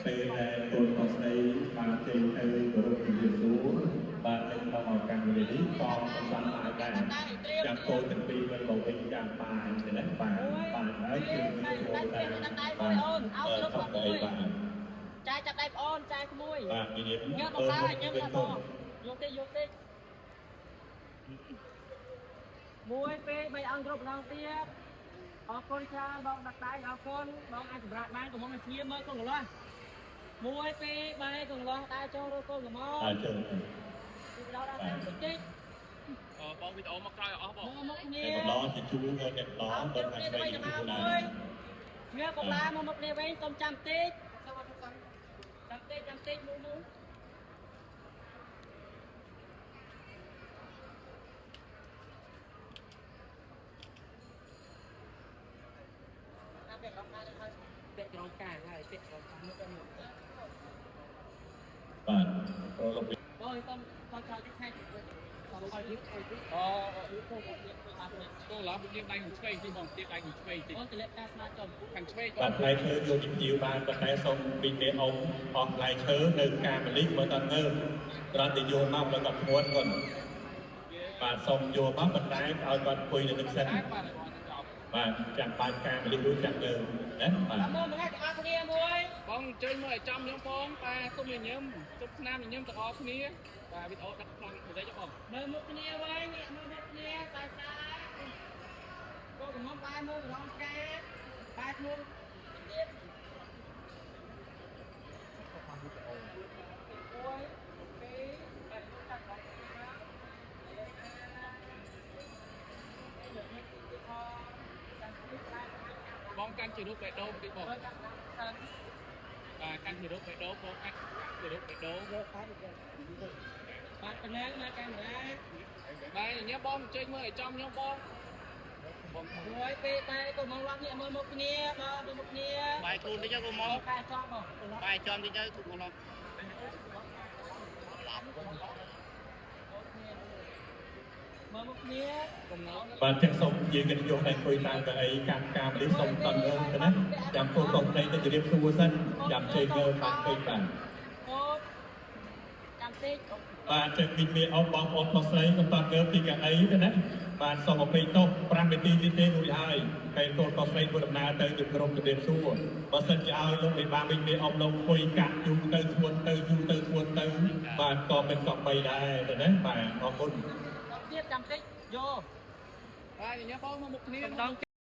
ពេលដែលកូនប្រុសស្រីបានជ័យទៅគោរពជំរាបសួរបាទនៅក្នុងឱកាសនេះក៏មិនបានបាយដែរចាំកូនទាំងពីរវិលមកវិញចាំបាយទេណាបាទបាទហើយគឺមានចូលតែបាទអឺថប់ទៅបាទ ចាយចាប់ដៃប្អូនចាយក្មួយ បាទមាន ញើបងឡើយញើបងយកទេយកទេមួយពីរបីអង្គគ្រប់ម្ដងទៀតអរគុណច្រើនបងដាក់ដៃអរគុណបងអាចសម្រាប់បានកុំមកស្ងៀមមើលកូនកន្លោះមួយពីរបីកន្លោះដើរចូលរកកូនកំមុំ បាទចូល ពីដល់ដល់តាមតិចតិច បងវីដេអូមកក្រោយអស់បង មកមុខគ្នា តែកំឡងជាជួរក៏អ្នកឡង អ ក៏ខាង រគ្នា ស្រីជា ទៅមក ជួរដែរ មួយគ្នាកុំឡាមកមុខគ្នាវិញសូមចាំតិចចាំតិចចាំតិចមូមូពាក់ក្រងកាហើយពាក់ក្រងកាមកទៅមក បាទប្រឡប់ បងសូមសូមក្រោយតិចថ្ងៃសូមក្រោយតិច អូកូនឡោះយើងដៃខាងឆ្វេងតិចបងទៀតដៃខាងឆ្វេងតិច បងទម្លាក់ការស្មាចំ ខាងឆ្វេង បាទផ្លែឈើយកជាភ្ញៀវបានប៉ុន្តែសូមពីមេអ៊ំអស់ផ្លែឈើនៅការមលិះមើលតងើគ្រាន់តែយកមកដល់គាត់ធ្ងន់គាត់បាទសូមយកមកប៉ុន្តែឲ្យគាត់អង្គុយនៅនឹងសិន បាទបងចប់ បាទចាំបាច់ការមលិះរួចចាំលើណាបាទ តាមមើលម្នាក់ទាំងអស់គ្នាមួយ បងអញ្ជើញមកឲ្យចំខ្ញុំបងបាទសុំញញឹមជប់ឆ្នាំញញឹមទាំងអស់គ្នាបាទវីដេអូដឹកខ្លាំងទៅទេបង មើលមុខគ្នាវិញងាកមើលមុខគ្នាសាយសាយកូនកំមុំបែរមើលម្ដងផ្កាបែរខ្លួនទៀតមួយពីរបីតាំងដល់មក បងកាន់ជារូបបេះដូងតិចបង មើលតាមតាមសិន បាទកាន់ជារូបបេះដូងបងកាន់ជារូបបេះដូង យកតែបាទប៉ុណ្ណឹងមកកាមេរ៉ា បាទញញឹមបងអញ្ជើញមើលឲ្យចំខ្ញុំបងបង មួយពីរតែកុំមកឡងងាកមើលមុខគ្នាបាទមើលមុខគ្នា បាយខ្លួនតិចទៅកុំមក តែចំបង បាយចំតិចទៅកុំមក មើលមុខគ្នា កុំណោ បាទចឹងសូមជាកិត្តិយសដែលអង្គុយតាមកៅអីកម្មការមលិះសូមតងើទៅណាចាំគោលកុំភ្លេចទៅជម្រាបសួរសិនចាំជ័យងើបានពេកបាទ អូចាំតិច បាទចឹងពីមេអ៊ំបងប្អូនប្រុសស្រីកំតងើពីកៅអីទៅណាបាទសូមអភ័យទោស5នាទីទៀតទេរួចហើយពេលកូនប្រុសស្រីធ្វើដំណើរទៅជម្រំជម្រាបសួរបើសិនជាឲ្យលោកមេបាវិញមេអ៊ំលោកអង្គុយកាក់យូរទៅធ្ងន់ទៅយូរទៅធ្ងន់ទៅបាទក៏មិនក៏បីដែរទៅណាបាទអរគុណ ទៀតចាំតិចយក បាទញញឹមបងមកមុខគ្នា ម្ដង